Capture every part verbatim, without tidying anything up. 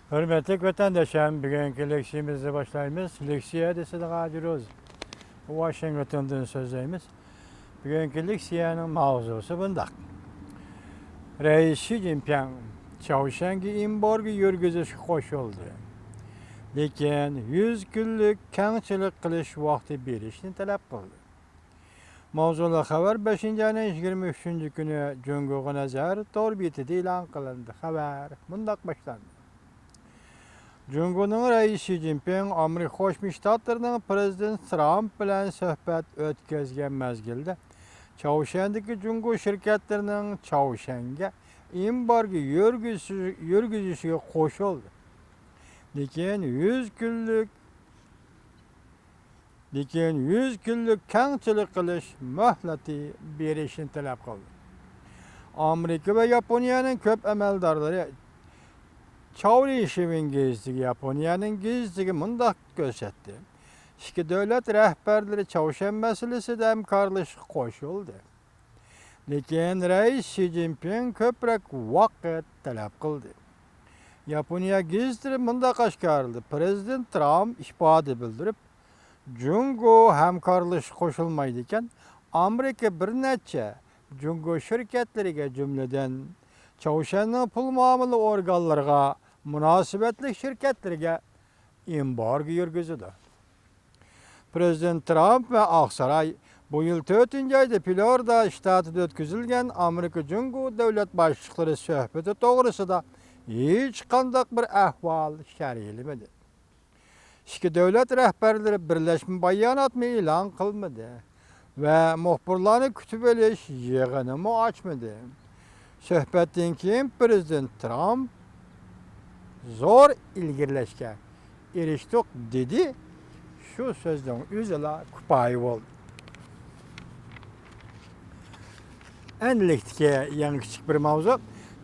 ھۆرمەتلىك ۋەتەنداشلار، بۈگۈنكى لېكسىيىمىزنى باشلايمىز. لېكسىيە دېسە، ھازىر بىز ۋاشىنگتوندىن سۆزلەيمىز. بۈگۈنكى لېكسىيەنىڭ ماۋزۇسى بۇنداق. رەئىس شى جىنپىڭ چاۋشيەنگە ئېمبارگو يۈرگۈزۈشكە قوشۇلدى. لېكىن يۈز كۈنلۈك كەڭچىلىك قىلىش ۋاقتى بېرىشنى تەلەپ قىلدى. ماۋزۇلۇق خەۋەر بەشىنچى ئاينىڭ يىگىرمە ئۈچىنچى كۈنى جۇڭگوغا نەزەر تور بېتىدە ئېلان قىلىندى. خەۋەر مۇنداق باشلاندى. جۇڭگونىڭ رەئىسى شى جىنپىڭ ئامېرىكا قوشما شتاتلىرىنىڭ پىرېزىدېنتى ترامپ بىلەن سۆھبەت ئۆتكۈزگەن مەزگىلدە، چاۋشيەندىكى جۇڭگو شىركەتلىرىنىڭ چاۋشيەنگە ئېمبارگو يۈرگۈزۈشى-، يۈرگۈزۈشىگە قوشۇلدى. لېكىن يۈز كۈنلۈك، لېكىن يۈز كۈنلۈك كەڭچىلىك قىلىش مۆھلىتى بېرىشنى تەلەپ قىلدى. ئامېرىكا ۋە ياپونىيەنىڭ كۆپ ئەمەلدارلىرى چاۋلىن شىۋېن گېزىتىگە، ياپونىيەنىڭ گېزىتىگە مۇنداق كۆرسەتتى: ئىككى دۆلەت رەھبەرلىرى چاۋشيەن مەسىلىسىدە ھەمكارلىشىشقا قوشۇلدى. لېكىن رەئىس شى جىنپىڭ كۆپرەك ۋاقىت تەلەپ قىلدى. ياپونىيە گېزىتى مۇنداق ئاشكارىلىدى: پىرېزىدېنت ترامپ ئىپادە بىلدۈرۈپ، جۇڭگو ھەمكارلىشىشقا قوشۇلمايدىكەن، ئامېرىكا بىر نەچچە جۇڭگو شىركەتلىرىگە، جۈملىدىن چاۋشيەننىڭ پۇل مۇئامىلە ئورگانلىرىغا، مۇناسىۋەتلىك شىركەتلىرىگە ئېمبارگو يۈرگۈزىدۇ. پىرېزىدېنت ترامپ ۋە ئاقساراي بۇ يىل تۆتىنچى ئايدا فلورىدا شتاتىدا ئۆتكۈزۈلگەن ئامېرىكا جۇڭگو دۆلەت باشلىقلىرى سۆھبىتى توغرىسىدا ھېچقانداق بىر ئەھۋال شەرھلىمىدى. ئىككى دۆلەت رەھبەرلىرى بىرلەشمە باياناتمۇ ئېلان قىلمىدى ۋە مۇخبىرلارنى كۈتۈۋېلىش يىغىنىمۇ ئاچمىدى. سۆھبەتتىن كېيىن پىرېزىدېنت ترامپ زور ئىلگىرىلەشكە ئېرىشتۇق، دېدى. شۇ سۆزنىڭ ئۆزىلا كۇپايە بولدى. ئەنلىكتىكى يەنە كىچىك بىر ماۋزۇ.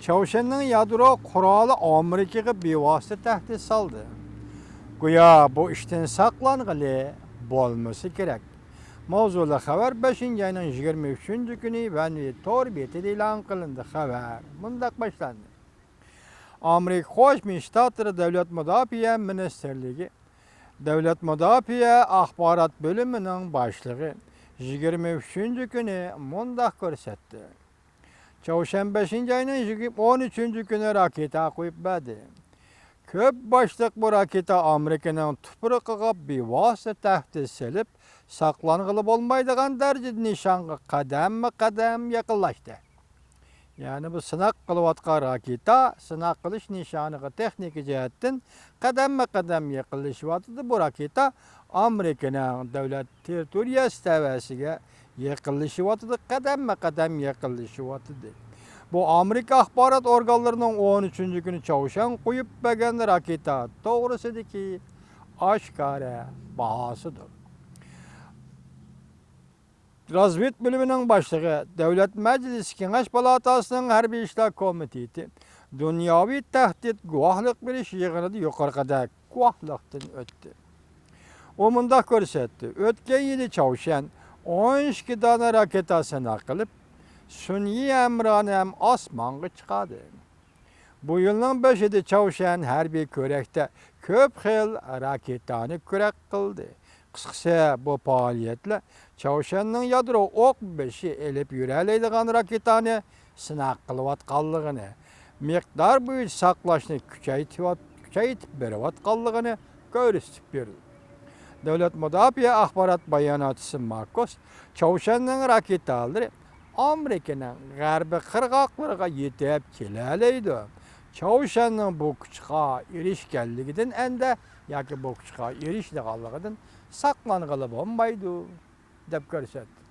چاۋشيەننىڭ يادرو قورالى ئامېرىكىغا بىۋاسىتە تەھدىت سالدى. گويا بۇ ئىشتىن ساقلانغىلى بولمىسا كېرەك. ماۋزۇلۇق خەۋەر بەشىنچى ئاينىڭ يىگىرمە ئۈچىنچى كۈنى ۋەنۋى تور بېتىدە ئېلان قىلىندى. خەۋەر مۇنداق باشلاندى. ئامېرىكا قوشما شتاتلىرى دۆلەت مۇداپىئە مىنىستىرلىكى، دۆلەت مۇداپىئە ئاخبارات بۆلۈمىنىڭ باشلىقى يىگىرمە ئۈچىنچى كۈنى مۇنداق كۆرسەتتى. چاۋشيەن بەشىنچى ئاينىڭ يىگىرمە، ئون ئۈچىنچى كۈنى راكېتا قويۇپ بەردى. كۆپ باشلىق بۇ راكېتا ئامېرىكىنىڭ تۇپرىقىغا بىۋاسىتە تەھدىت سېلىپ، ساقلانغىلى بولمايدىغان دەرىجىدە نىشانغا قەدەممۇ قەدەم يېقىنلاشتى. يەنى بۇ سىناق قىلىۋاتقان راكېتا، سىناق قىلىش نىشانىغا تېخنىكا جەھەتتىن قەدەممۇ قەدەم يېقىنلىشىۋاتىدۇ. بۇ راكېتا ئامېرىكىنىڭ دۆلەت تېررىتورىيەسى تەۋەسىگە يېقىنلىشىۋاتىدۇ، قەدەممۇ قەدەم يېقىنلىشىۋاتىدۇ. بۇ ئامېرىكا ئاخبارات ئورگانلىرىنىڭ ئون ئۈچىنچى كۈنى چاۋشيەنگە قويۇپ بەرگەن راكېتا توغرىسىدىكى ئاشكارا باھاسىدۇر. رازۋېد بۆلۈمىنىڭ باشلىقى، دۆلەت مەجلىسى كېڭەش پالاتاسىنىڭ ھەربىي ئىشلار كومىتېتى دۇنياۋى تەھدىت گۇۋاھلىق بېرىش يىغىنىدا يۇقىرىقىدەك گۇۋاھلىقتىن ئۆتتى. ئۇ مۇنداق كۆرسەتتى: ئۆتكەن يىلى چاۋشيەن ئون ئىككى دانە راكېتا سىناق قىلىپ، سۈنئىي ھەمراھنى ھەم ئاسمانغا چىقاردى. بۇ يىلنىڭ بېشىدا چاۋشيەن ھەربىي كۆرەكتە كۆپ خىل راكېتانى كۆرەك قىلدى. قىسقىسى، بۇ پائالىيەتلەر چاۋشيەننىڭ يادرو ئوق بېشى ئېلىپ يۈرەلەيدىغان راكېتانى سىناق قىلىۋاتقانلىقىنى، مىقدار بويىچە ساقلاشنى كۈچەيتىۋات-، كۈچەيتىپ بېرىۋاتقانلىقىنى كۆرسىتىپ بېرىدۇ. دۆلەت مۇداپىئە ئاخبارات باياناتچىسى ماركوس چاۋشيەننىڭ راكېتالىرى ئامېرىكىنىڭ غەربىي قىرغاقلىرىغا يېتىپ كېلەلەيدۇ. چاۋشيەننىڭ بۇ كۇچقا ئېرىشكەنلىكىدىن ئەندە ياكى بۇ كۇچقا ئېرىشىدىغانلىقىدىن ساقلانغىلى بولمايدۇ، دەپ كۆرسەتتى.